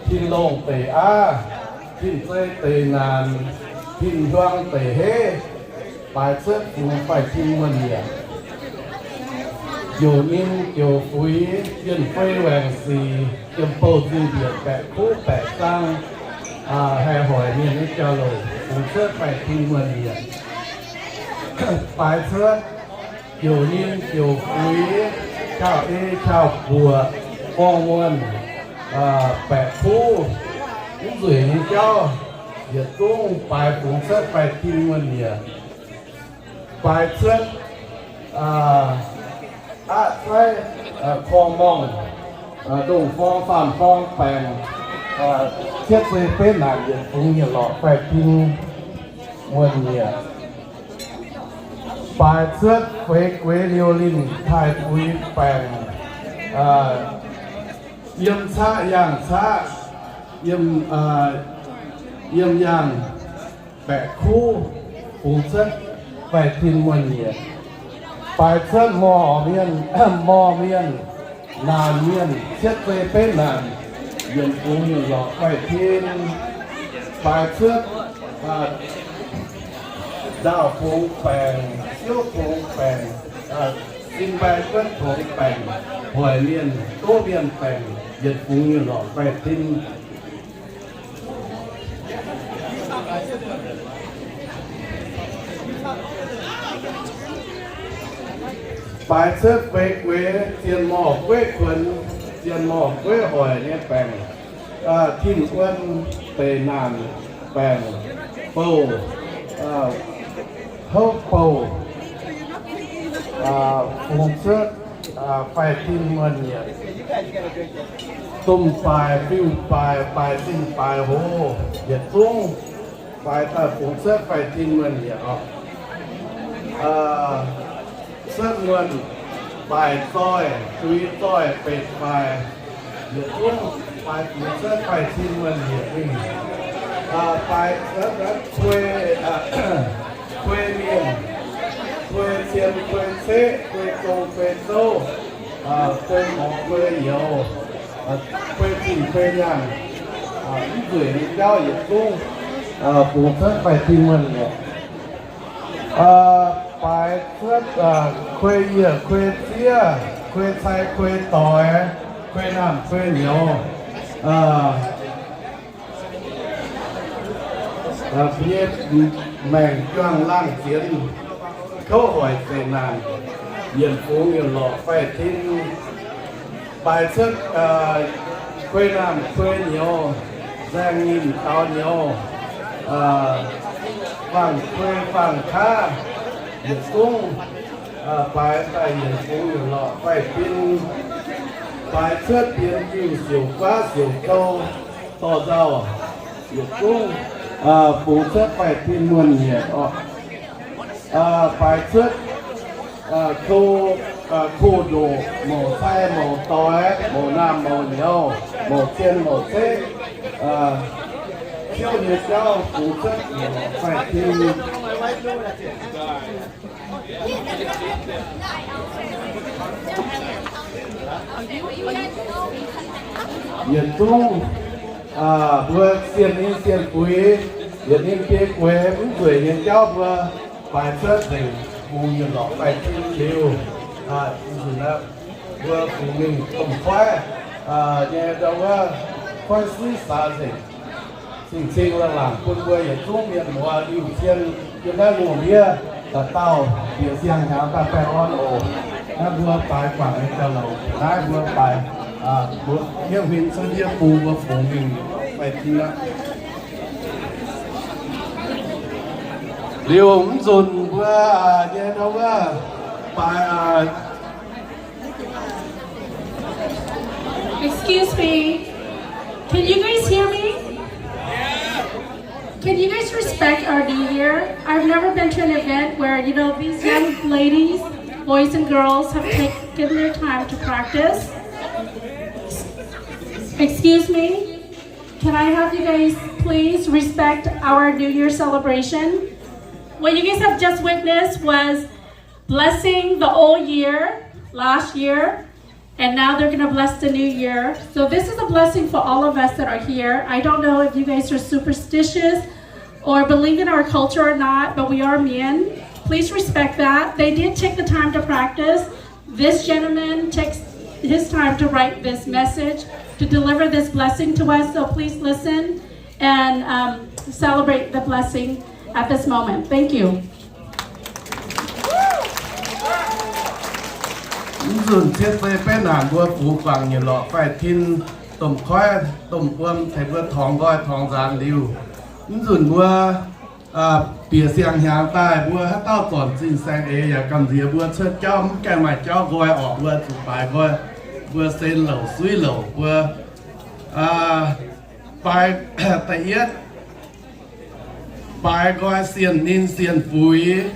Tin-longh deic aav, tin-zei deic naanc, tin-hiuang deic heiv, baaix cuotv fungx faix-tin muonh yiec. Jouc ninh jouc fuix, yienh fei waengc sic, yiem bouh nzih mbietc baeqc kuv baeqc zaang, haih hoic mienh nyei jauv louc, fungx cuotv faix-tin muonh yiec. Baaix cuotv jouc ninh jouc fuix, qauv ei qauv buoqc, gorngv muonh, baeqc kuv, mv nzueic nyei jauv, yietc zungv baaix fungx cuotv faix-tin muonh yiec. Baaix cuotv aqv zaiv, korng-morngh, ndongh forng faam-forng baengc, cietv zei benv naanc yietc fungx yietc lorqc faix-tin muonh yiec. Baaix cuotv feix gueix liouh linh taaih fuix baengc, yiem caqv yaangh caqv, yiem, yiem yaangh baeqc kuv, fungx cuotv faix-tin muonh yiec. Baaix cuotv morh mienh, morh mienh, naanc mienh, cietv zei benv naanc, yietc fungx yietc lorqc faix-tin. Baaix cuotv ndaauh fungx baengc, siouv fungx baengc, sin mbaih guotv fungx baengc, hoic mienh, goiv mienh baengc, yietc fungx yietc lorqc faix-tin. Baaix cuotv feix gueix zien morh gueiv kuonx, zien morh gueiv hoic nyei baengc, tin-wuon deic naanc baengc, bouh, houv bouh, fungx cuotv faix-tin muonh yiec. Domh baaic, fiuv-baaic, baaic zinh baaic hoz, yietc zungv baaix daaih fungx cuotv faix-tin muonh yiec oc. Cuotv muonh, baaic zoih, zuiz zoih, betc faix, yietc zungv baaix fungx cuotv faix-tin muonh yiec mingh. Baaix kuei, kuei mienh, kuei cien, kuei ceqv, kuei gong, kuei zouv, kuei morz, kuei youz, kuei zinh, kuei nyaanh, mv nzueic nyei jauv yietc zungv fungx cuotv faix-tin muonh yiec. Baaix cuotv kuei yiec, kuei zieqv, kuei cai, kuei doix, kuei naamh, kuei nyouz, nyei maengc juangc laangh zienx, kouv hoic zeqc naanc, yietc fungx yietc lorqc faix-tin. Baaix cuotv kuei naamh, kuei nyouz, nzaeng ninh daux nyouz, fangx kuei fangx kaav, yietc zungv baaix daaih yietc fungx yietc lorqc faix-tin. Baaix cuotv bienx diuh siouc guaav siouc kou dorh nzauh, yietc zungv fungx cuotv faix-tin muonh yiec oc. Baaix cuotv kou, kou ndoqc, mouc cai mouc doix, mouc naamh mouc nyouz, mouc cien mouc ceqv, ciouv nyei jauv fungx cuotv yietc lorqc faix-tin. Yietc zungv mbuo sienh ninh sienh fuix, yietc ninh biei gueix mv nzueic nyei jauv mbuo baaix cuotv nzengc, fungx yietc lorqc faix-tin liuz, mbuo fungx mingh domh koiv nyei ndau wuov koiv suiv saax nzengc. Cing-cing laangc bun mbuo yietc zungv mienh muoz liuh cien yiem naaiv lungh ndiev dauh dauh bieqc siang-hnyangx daaih baengh orn oc. Naaiv mbuo baaix guangc nyei gauh louc, naaiv mbuo baaix, mbuo hniev huin cuotv ndiev bung mbuo fungx mingh faix-tin aqv. Liuz mv nzunc mbuo nyei ndau wuov baaix Excuse me. Can you guys hear me? Can you guys respect our New Year? I've never been to an event where, you know, these young ladies, boys and girls have taken their time to practice. Excuse me. Can I have you guys please respect our New Year celebration? What you guys have just witnessed was blessing the old year last year. And now they're going to bless the new year. So this is a blessing for all of us that are here. I don't know if you guys are superstitious or believe in our culture or not, but we are Mien. Please respect that. They did take the time to practice. This gentleman takes his time to write this message, to deliver this blessing to us. So please listen and um, celebrate the blessing at this moment. Thank you. Mv nzunc cietv zei beiv naanc mbuo fungx guangc nyei lorqc fai tin, domh koiv domh wuom tengx mbuo torngx nqoi torngx nzaanx liuz, mv nzunc mbuo bieqc siang-hnyangx daaih mbuo haaix dauh zornc zinh saeng-eix yaac gamh nziex mbuo cuotv jauv, mv gaengh maaih jauv nqoi orqc, mbuo zuqc baaix nqoi, mbuo sen louc suiv louc mbuo baaix, da'yietv, baaix nqoi sienh ninh sienh fuix,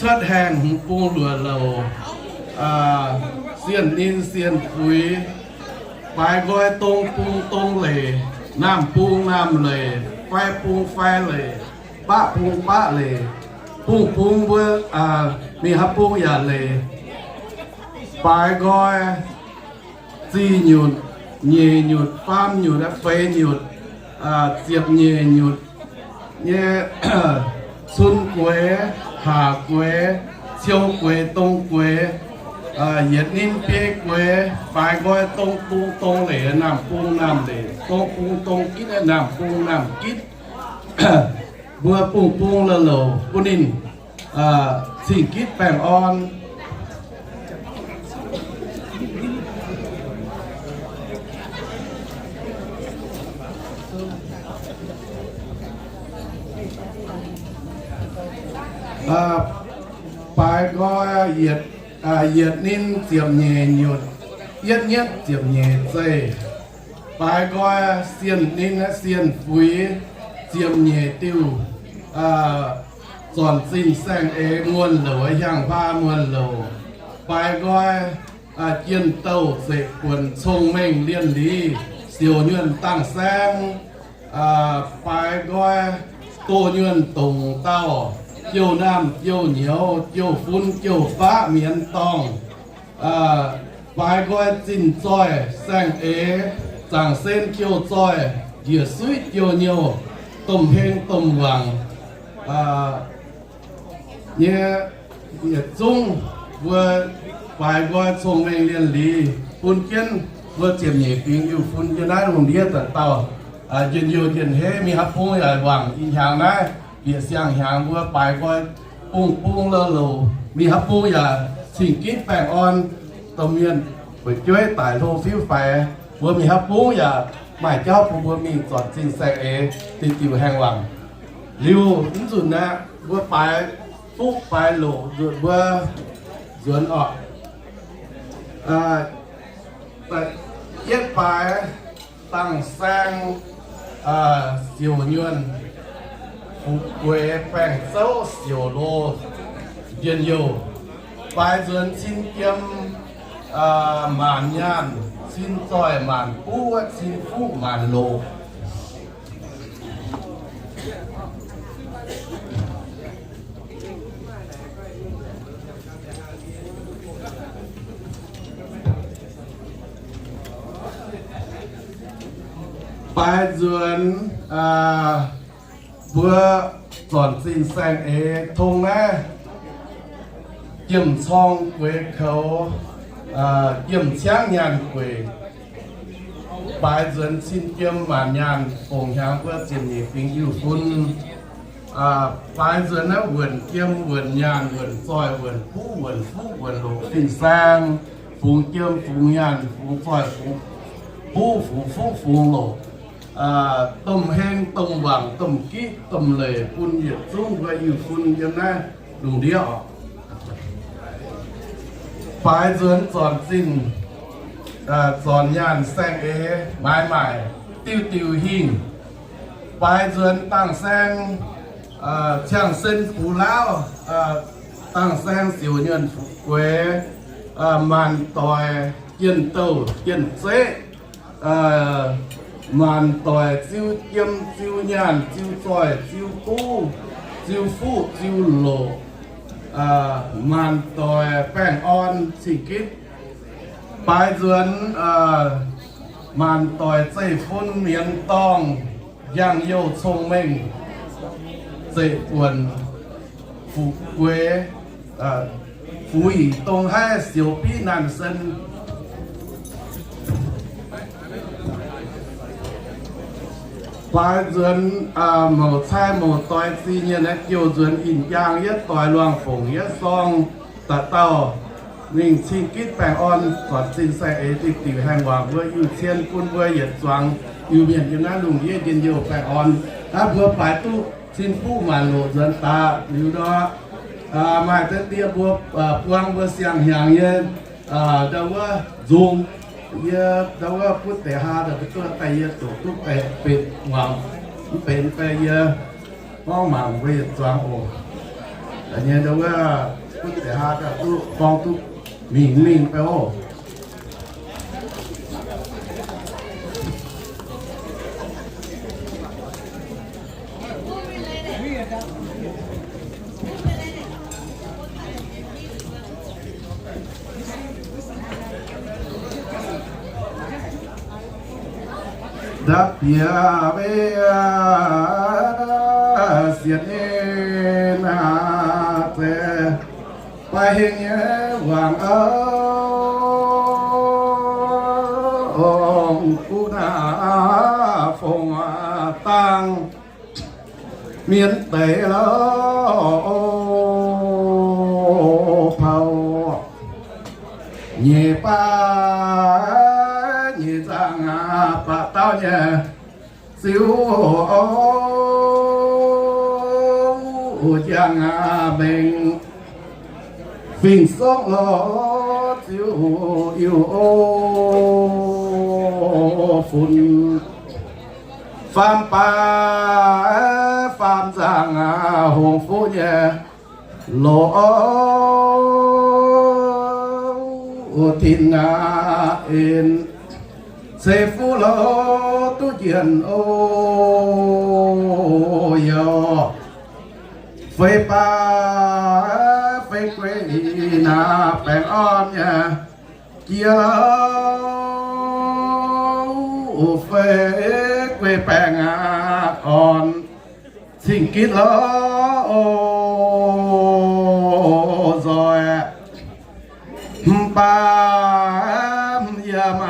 cuotv haengh hmz bung luoqc louc, sienh ninh sienh fuix, baaix nqoi dong bung dong leic, naamh bung naamh leic, fai bung fai leic, baqv bung baqv leic, bung bung mbuo, mingh haaix bung yaac leic, baaix nqoi zih nyutc, nyeic nyutc, faam nyutc, feix nyutc, ziepc nyeic nyutc nyei, cun gueix, haac gueix, ciou gueix, dong gueix, yietc ninh biei gueix, baaix nqoi dong bung dong leic, naamh bung naamh leic, dong bung dong gitv, naamh bung naamh gitv. Mbuo bung bung louc louc bun ninh cing-gitv baengh orn. Baaix nqoi yietc, yietc ninh ziepc nyeic nyutc, yietv nyietv ziepc nyeic zeih. Baaix nqoi sienh ninh sienh fuix, ziepc nyeic diuh, zornc zinh saeng-eix muonh louc, hiaang-hlaa muonh louc. Baaix nqoi jien-douh zeqc buonc cong-mengh lienh liz, siouc nyuonh dangh saeng. Baaix nqoi doh nyuonh dongc dauh, jouh naamh jouh nyouz, jouh fun jouh faqv mienz dorngh. Baaix nqoi zinh zoih saeng-eix, zaangc sen jouh zoih, njiec suiv jouh nyouh, domh heng domh wangc nyei yietc zungv mbuo baaix nqoi cong-mengh lienh liz bun jienv mbuo ziepc nyeic fingx Iu-fun yiem naaiv lungh ndiev dauh dauh, njien-youh njien-heiv, mingh haaix bung yaac wangc ih hnyangx naaiv bieqc siang-hnyangx mbuo baaix nqoi bung bung louh louc, mingh haaix bung yaac cing-gitv baengh orn, domh mienh fu'jueiv daic hlo fiuv faix, mbuo mingh haaix bung yaac maaih jauv bun mbuo mingh zornc zinh saeng-eix diuh diuh haengh wangc. Liuz mv nzunc aeqv, mbuo baaix fuqv baaix loqc nzunc mbuo nzuonx orqc. Yietv baaix dangh saeng, siouc nyuonh, fu'jueiv baengh zouv siouc lo njien-youh. Baaix nzuonx cin jiem, maanc nyaanh, cin zoih maanc buv, cin fuqv maanc loqc. Baaix nzuonx, mbuo zornc zinh saeng-eix tong naaiv jiem-corng gueix koux, jiem-ciangv nyaanh gueic. Baaix nzuonx cin jiem maanc nyaanh fongc hnyangx mbuo ziepc nyeic fingx Iu-fun. Baaix nzuonx naaiv wuonc jiem wuonc nyaanh wuonc zoih wuonc buv wuonc fuqv wuonc loqc fin-saeng, fungx jiem fungx nyaanh fungx zoih fungx buv fungx fuqv fungx loqc, domh heng domh wangc domh gitv domh leic bun yietc zungv mbuo Iu-fun yiem naaiv lungh ndiev oc. Baaix nzuonx zornc zinh, zornc nyaanh saeng-eix maaiz maaic diuh diuh hingh. Baaix nzuonx dangh saeng, ciangh sen bux lauv, dangh saeng siouc nyuonh fu'jueiv, maanc doic jien-douh jien-zeqv, maanc doic ziu jiem ziu nyaanh ziu zoih ziu buv ziu fuqv ziu loqc, maanc doic baengh orn cing-gitv. Baaix nzuonx maanc doic zeiv-fun mienz dorngh, njang-youh cong-mengh, zeiv-buonc fu'jueiv, fu'jueiv dongh haiv siouc biqv naanh sen. Baaix nzuonx mouc cai mouc doix zingh nyei naaiv jouh nzuonx in jaang yietv doix luangh fongc yietv sorng da'dauh mingh cing-gitv baengh orn zornc zinh sai-eix diuh diuc haengh wangc mbuo Iu-Cien bun mbuo yietc zuangx Iu-Mienh yiem naaiv lungh ndiev njien-youh baengh orn. Aav, mbuo baaix duqv cin-fuqv maanc loc nzuonx daaih liuz nor, maaih deix die mbuo buang mbuo siang-hnyangx nyei ndau wuov nzung, yie ndau wuov butv deix haa daaih mbuo duqv daaih yie doqc duqv benx muangx, mv benx fai yie gorngv mangc mbuo yietc zuangx oc. Nyei ndau wuov butv deix haa daaih duqv gorngv duqv mingh mingh fai oc. Ndapv bieqc mbe sienx ninh naaic, baaix hingh nyei wangc ong guv naaic fongc dangh mienh deix lorh paux nyeic baav nyeic nzangc baac dauh nyei ziux njang mengh fingx-songv lorh ziux Iu-Funx faam baav faam nzangc hongx fuqv nyei loz tin en ceix fuqv lorh duqv njien o youz. Feix baav feix guei naaic baengh orn nyei jiex, feix guei baengh orn cing-gitv lorh nzoih. Mv baac yiem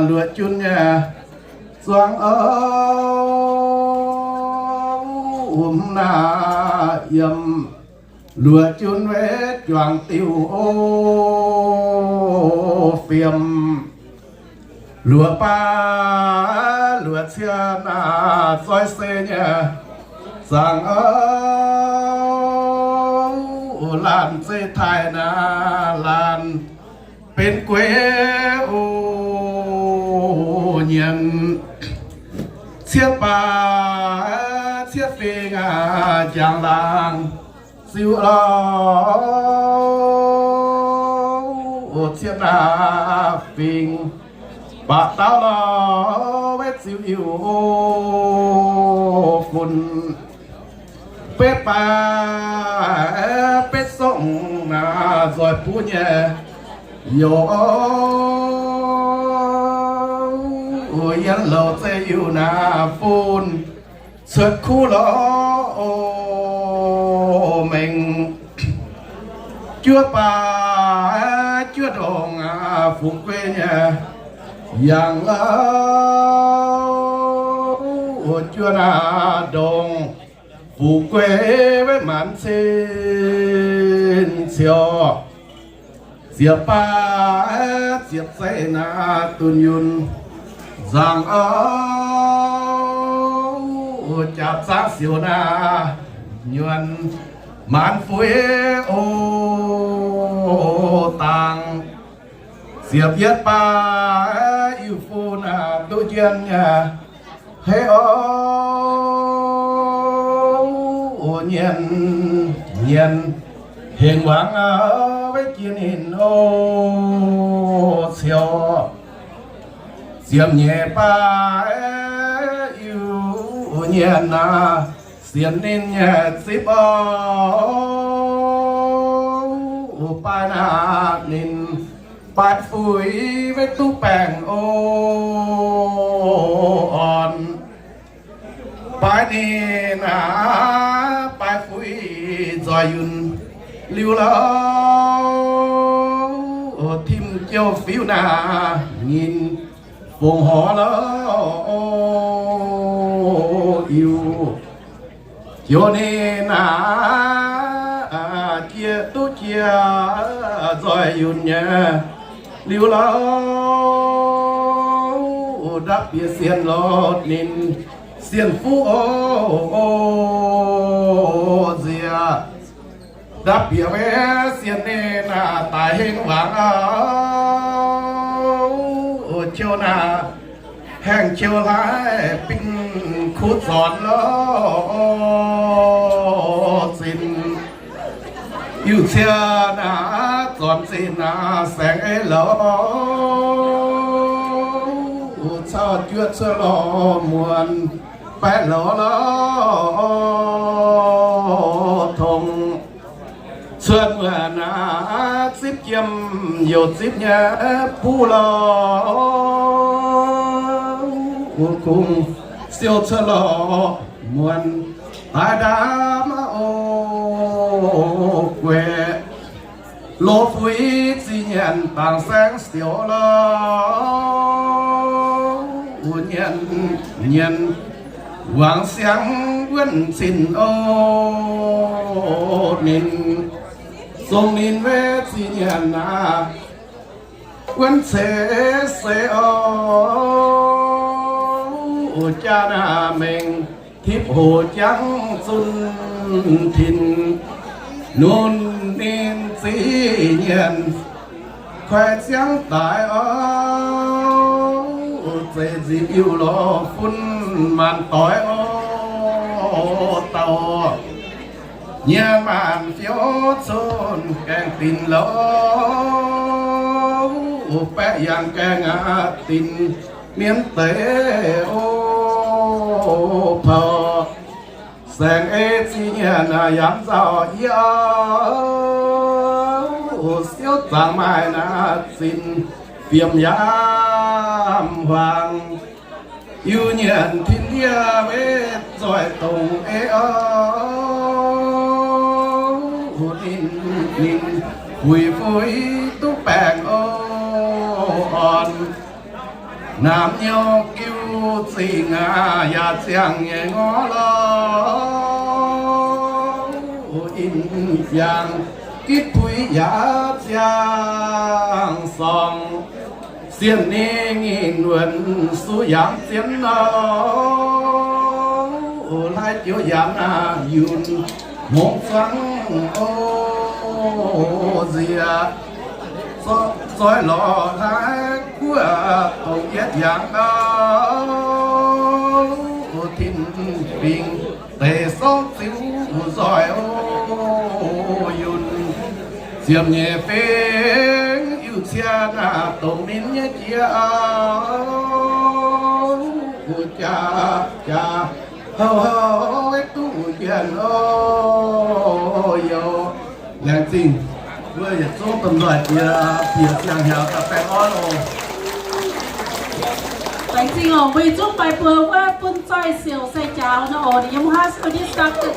luoqc jun nyei zuangx mv naaic yiem luoqc jun wetv juangc diuh o fiem. Luoqc baav luoqc cien naaic zoi se nyei zaangc oc, laanh zeiv taaih naaic laanh benx gueix o nyienz. Cietv baav cietv fingx jangx laangz ziux lorh cietv naaiv fingx baac dauh lorh wetv ziux Iu-Funx. Betv baav betv songv naaic nzoih buv nyei youz, yiem louc zeiv Iu-Naaiv Funx cuotv kuv lorh mengh. Juov baav juov ndongc fungx guei nyei yangh lauh, juov naaiv ndongc fungx guei wetv maanc cin ciouv. Ziepc baav ziepc zeiv naaiv dunh yunh nzangc oc, jaax zaangv siouc naaiv nyuonh maanc fuix o dangx. Ziepc yietv baav Iu-Funx duqv njien nyei hei o, nyienz nyienz hengx wangc wetv jiex ninh o ciouv. Ziepc nyeic baav Iu-Nyienz naaiv sienx ninh nyei zipv o, baav naaiv ninh Baaix fuix weic duqv baengh o orn, baaix ninh aac, baaix fuix nzoih yunh liuz lorh, tim jouh fiuv naaic nyinh fongc horc lorh iu. Joux ninh aac, jiex duqv jiex nzoih yunh nyei liuz lorh, ndapv bieqc sienx lorz ninh sienh fuqv o, nziex ndapv bieqc weic sienx ninh aac, daic hengx wangc o, qiu naaic haengh qiu hlaaix bin kuv zornx lorh zinh. Iu cie naaic zornx zinh naaic saengx ei lorz, cau juoqv cuotv lorz muonc baeqv lorz lorh tongx. Cuotv muonc naaic zipv jiem youc zipv nyei buv lorh, kungx siou cuotv lorz muonc daaih ndaamv o gueic. Loz-fuix zingh nyanc dangc saengv siouc lorh, nyanc nyanc wangc siangx wuonv cin o, ninh zong ninh weic zingh nyanc aac, wuonv ceix seix o, jaa naaic mengh tipv hoc jangv zunh tin, nunc ninh zingh nyanc kuaaiv ziangv daaih o, zeiz nzipc Iu-Lorz fun maanc doix o, dauh nyei maanc fiouv cun gaengh dinc lorh, baeqv yangh gaengh aqv dinc mienv deix o, pouc saeng-eix zingh nyanc yaac nzauh yie o, siouv zaangc maaih naaic zinh fiemx yaac huaang, Iu-Mienh tin ndiev weic nzoih dongh ei o, ninh ninh fuix fuix duqv baengh o, orn naamh nyouz giu zingh aac yaac ziangh nyei ngorc lorh, in yangh gitv puix yaac ziangh sorngx, sienh ninh wuonc suv yaac zienv lorh, laaix joux yaac naaic yunh hngongx zuangv o, nziex zoih lorz laaix guoqv dongh yietv yangh aqv, tin-fingx deix sorngv ziux nzoih o, yunh ziepc nyeic fingx Iu-Mienh cie naaic dongh ninh nyei jiex aqv, jaax jaax houv houv weic duqv jienh o, youz. Laengz zingh mbuo yietc zungv domh nzoih jiex bieqc ziangh hnyangx daaih baengh orn oc. Laengz zingh oc, mbuo yietc zungv baengh buoz wuov bun Zoih Siouc sai-jaux nor oc, ninh yiem high school instructor.